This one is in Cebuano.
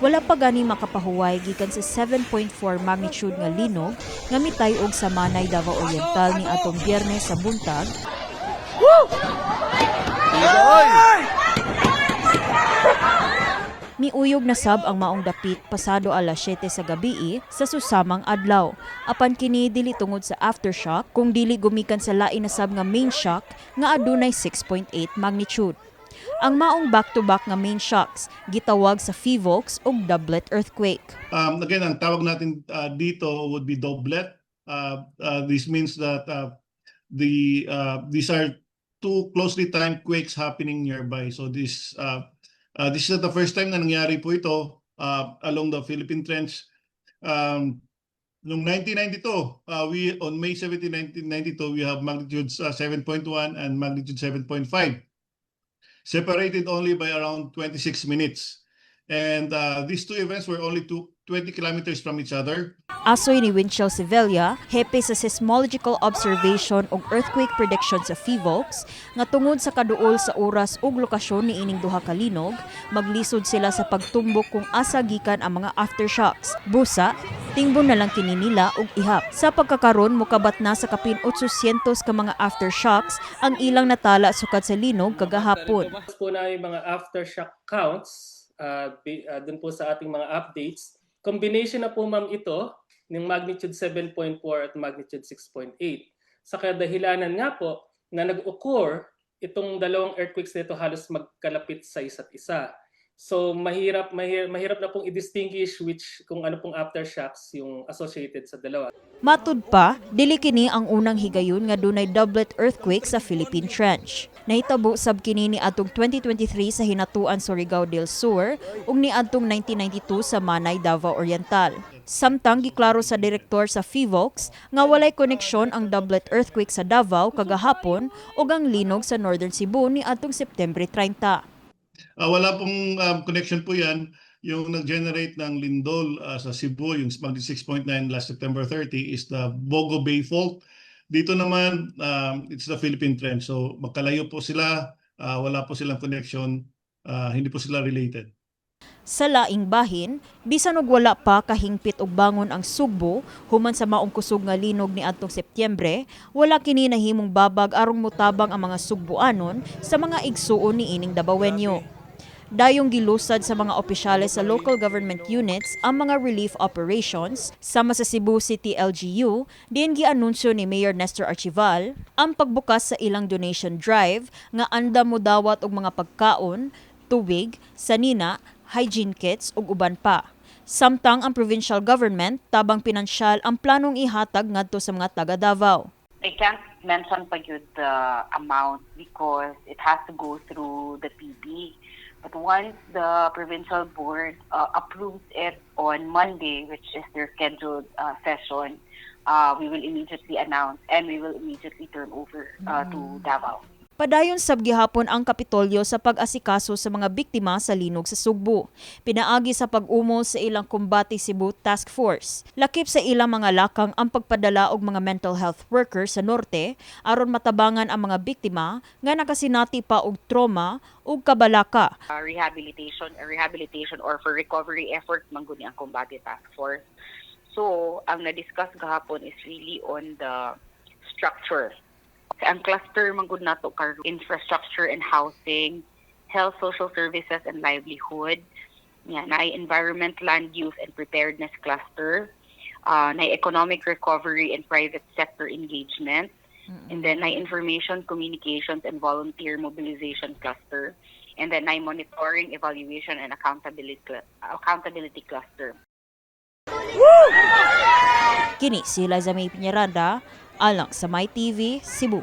Wala pa gani makapahuway gikan sa 7.4 magnitude nga linog nga mitay-og sa Manay, Davao Oriental ni atong Biyernes sa buntag. Miuyog na sab ang maong dapit pasado alas 7 sa gabii sa susamang adlaw. Apan kini dili tungod sa aftershock kung dili gumikan sa lain na sab nga main shock nga adunay 6.8 magnitude. Ang maong back-to-back nga main shocks gitawag sa PHIVOLCS og doublet earthquake. Again, ang tawag natin dito would be doublet. This means that these are two closely timed quakes happening nearby. So this is not the first time na nangyari po ito along the Philippine Trench. Noong 1992, we on May 17, 1992, we have magnitudes 7.1 and magnitude 7.5, separated only by around 26 minutes. And these two events were only 20 kilometers from each other. Asoy ni Winchell Sevilla, hepe sa Seismological Observation ug Earthquake Prediction sa PHIVOLCS, nga tungod sa kaduol sa oras ug lokasyon ni ining duha ka linog, maglisod sila sa pagtumbok kung asa gikan ang mga aftershocks. Busa, tingbon na lang kini nila og ihap. Sa pagkakaron, mokabat na sa kapin 800 ka mga aftershocks ang ilang natala sukad sa linog kagahapon. Po namin mga aftershock counts dun po sa ating mga updates. Combination na po, ma'am, ito ng magnitude 7.4 at magnitude 6.8. Sa kadahilanan nga po na nag-occur itong dalawang earthquakes nito halos magkalapit sa isa't isa. So mahirap mahirap, mahirap na pong i-distinguish which kung ano pong aftershocks yung associated sa dalawa. Matud pa, dili kini ang unang higayon nga dunay doublet earthquake sa Philippine Trench. Nahitabo sab kini ni atong 2023 sa Hinatuan, Surigao del Sur ug niadtong 1992 sa Manay, Davao Oriental. Samtang giklaro sa direktor sa PHIVOLCS nga walay koneksyon ang doublet earthquake sa Davao kagahapon ug ang linog sa Northern Cebu ni atong September 30. Wala pong connection po yan. Yung nag-generate ng lindol sa Cebu, yung magnitude 6.9 last September 30, is the Bogo Bay Fault. Dito naman, it's the Philippine Trench. So magkalayo po sila, wala po silang connection, hindi po sila related. Sa laing bahin, bisan og wala pa kahingpit og bangon ang Sugbo human sa maong kusog nga linog ni adtong Setyembre, wala kini nahimong babag arong motabang ang mga Sugbuanon sa mga igsuon ni ining Dabawenyo. Dayong gilusad sa mga opisyales sa local government units ang mga relief operations sama sa Cebu City LGU, diin gianunsyo ni Mayor Nestor Archival ang pagbukas sa ilang donation drive nga andam modawat og mga pagkaon, tubig, sanina, hygiene kits ug uban pa. Samtang ang provincial government, tabang pinansyal ang planong ihatag ngadto sa mga taga Davao. I can't mention pa gyud the amount because it has to go through the PB. But once the provincial board approves it on Monday, which is their scheduled session, we will immediately announce and we will immediately turn over to Davao. Padayon sab gihapon ang Kapitolyo sa pag-asikaso sa mga biktima sa linog sa Sugbo. Pinaagi sa pag-umol sa ilang Kumbate Cebu Task Force. Lakip sa ilang mga lakang ang pagpadala og mga mental health workers sa norte aron matabangan ang mga biktima nga nakasinati pa og trauma ug kabalaka. Rehabilitation or for recovery efforts man gud ni ang Kumbate Task Force. So, ang na-discuss gahapon is really on the structure. Ang cluster man gud nato karon, infrastructure and housing, health, social services and livelihood, yeah, naay environment, land use and preparedness cluster, naay economic recovery and private sector engagement, and then naay information, communications and volunteer mobilization cluster, and then naay monitoring, evaluation and accountability cluster. Kini si Liza May Piñaranda, alang sa My TV, Cebu.